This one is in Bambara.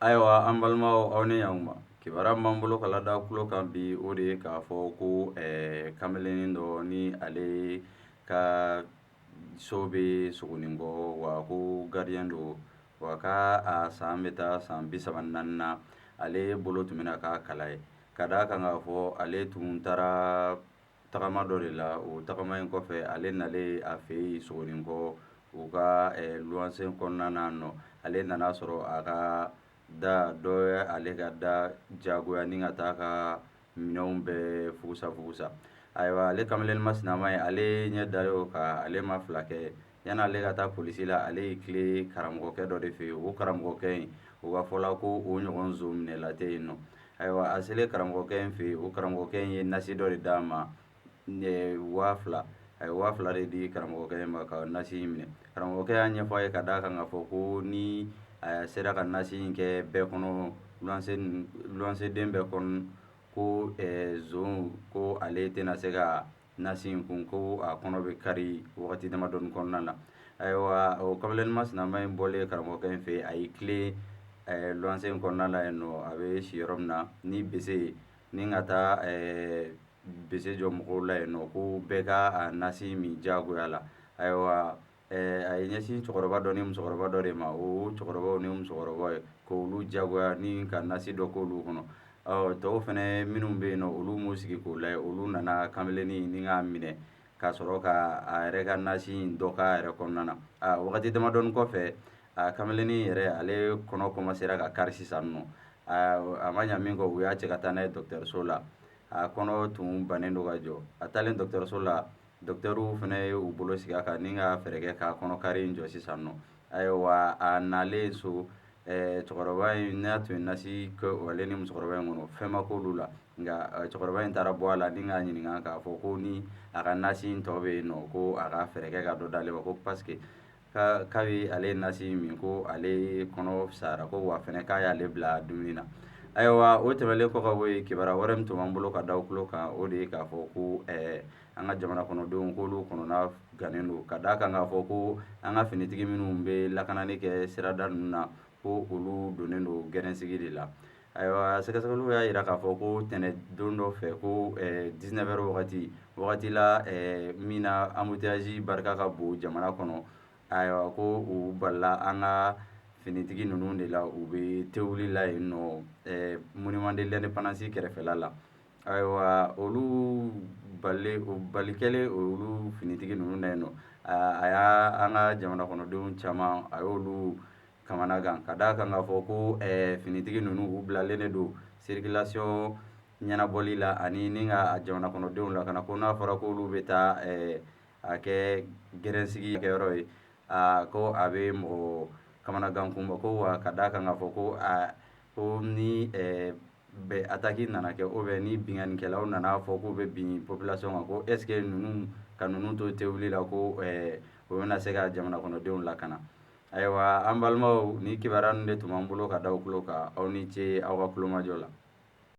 Ayiwa an balimaw, aw ni ɲankuma. Kibaruya min b'an bolo ka lada tulo kan bi, o de ye k'a fɔ ko kamalenin dɔ ni ale ka so bɛ Sogoninkɔ, wa ko gardien don, wa k'a a san bɛ taa san 34 na. Ale bolo tun bɛna k'a kala ye, ka d'a kan k'a fɔ ale tun taara tagama dɔ de la. O tagama in kɔfɛ, ale nalen a fɛ yen Sogoninkɔ, u ka luwanse kɔnɔna na nɔ, ale nana sɔrɔ a ka da dɔ ye ale ka da jagoya ni ka taa ka minɛnw bɛɛ fugusa fugusa. Ayiwa, ale kamalen masinama ye, ale ɲɛ dalen o kan, ale ma fila kɛ. Yan'ale ka taa polisi la, ale y'i tilen karamɔgɔkɛ dɔ de fɛ yen. O karamɔgɔkɛ in, o ka fɔ la ko o ɲɔgɔn zon minɛla tɛ yen nɔ. Ayiwa, a selen karamɔgɔkɛ in fɛ yen, o karamɔgɔkɛ in ye nasi dɔ de d'a ma, 2000. A ye 2000 de di karamɔgɔkɛ in ma ka nasi in minɛ. Karamɔgɔkɛ y'a ɲɛfɔ a ye ka d'a kan k'a fɔ ko ni a sera ka nasi in kɛ bɛɛ kɔnɔ, luwanse den bɛɛ kɔnɔ, ko zon ko ale tɛna se ka nasi in kun, ko a kɔnɔ bɛ kari wagati damadɔni kɔnɔna na. Ayiwa, o kamalen masinama in bɔlen karamɔgɔkɛ in fɛ, a y'i tilen luwanse in kɔnɔna la yen nɔ, a bɛ si yɔrɔ min na, ni bese ye, ni ka taa bese jɔ mɔgɔw la yen nɔ, ko bɛɛ ka a nasi min diyagoya la. Ayiwa, a ye ɲɛsin cɛkɔrɔba dɔ ni musokɔrɔba dɔ de ma. O cɛkɔrɔbaw ni musokɔrɔba ye, k'olu diyagoya ni ka nasi dɔ k'olu kɔnɔ. Ɔ tɔw fɛnɛ minnu bɛ yen nɔ, olu m'u sigi k'o lajɛ. Olu nana kamelennin ni k'a minɛ ka sɔrɔ ka a yɛrɛ ka nasi in dɔ k'a yɛrɛ kɔnɔna na. A wagati damadɔni kɔfɛ, a kamelennin yɛrɛ, ale kɔnɔ kɔmasera ka kari sisan nɔ. A ma ɲa min kɔ, u y'a cɛ ka taa n'a ye dɔgɔtɔrɔso la. A kɔnɔ tun bannen don ka jɔ. A taalen dɔgɔtɔrɔso la, dɔgɔtɔrɔw fana ye u bolo sigi a kan ni ka fɛɛrɛ kɛ k'a kɔnɔ kari in jɔ sisan nɔ. Ayiwa, a nalen so, cɛkɔrɔba in n'a tun ye nasi kɛ ale ni musokɔrɔba in kɔnɔ, fɛn ma k'olu la. Nka cɛkɔrɔba in taara bɔ a la ni k'a ɲininka k'a fɔ ko ni a ka nasi in tɔ bɛ yen nɔ, ko a ka fɛɛrɛ kɛ ka dɔ d'ale ma, ko parce que kabi ale ye nasi in min, ko ale kɔnɔ fisayara, ko wa fɛnɛ k'a y'ale bila dumuni na. Ayiwa, o tɛmɛnen kɔ ka bɔ yen, kibaruya wɛrɛ min tun b'an bolo ka da aw tulo kan, o de ye k'a fɔ ko an ka jamana kɔnɔdenw, k'olu kɔnɔna gannen don, ka d'a kan k'a fɔ ko an ka finitigi minnu bɛ lakanani kɛ sirada ninnu na, ko olu donnen don gɛrɛnsigi de la. Ayiwa, sɛgɛsɛgɛliw y'a jira k'a fɔ ko tɛnɛ don dɔ fɛ, ko 19 heures wagati la min na embouteillage barika ka bon jamana kɔnɔ, ayiwa, ko u balila an ka finitigi ninnu de la, u bɛ tewuli la yen nɔ, monument de l'Indépendance kɛrɛfɛla la. Ayiwa, olu bali, o bali kɛlen olu finitigi ninnu na yen nɔ, a y'a an ka jamana kɔnɔdenw caman, a y'olu kamanagan, ka d'a kan k'a fɔ ko finitigi ninnu, u bilalen de don circulation ɲɛnabɔli la ani ni ka jamana kɔnɔdenw lakana, ko n'a fɔra k'olu bɛ taa a kɛ gɛrɛnsigi kɛyɔrɔ ye, ko a bɛ mɔgɔ kamanagan kunba, ko wa ka d'a kan k'a fɔ ko a ko ni bɛ attaque nana kɛ ou bien ni binkannikɛlaw nana fɔ k'u bɛ bin population kan, ko est ce que ninnu ka ninnu to tewuli la, ko o bɛna se ka jamana kɔnɔdenw lakana. Ayiwa, an balimaw, ni kibaruya ninnu de tun b'an bolo ka da aw tulo kan. Aw ni ce aw ka tulomajɔ la.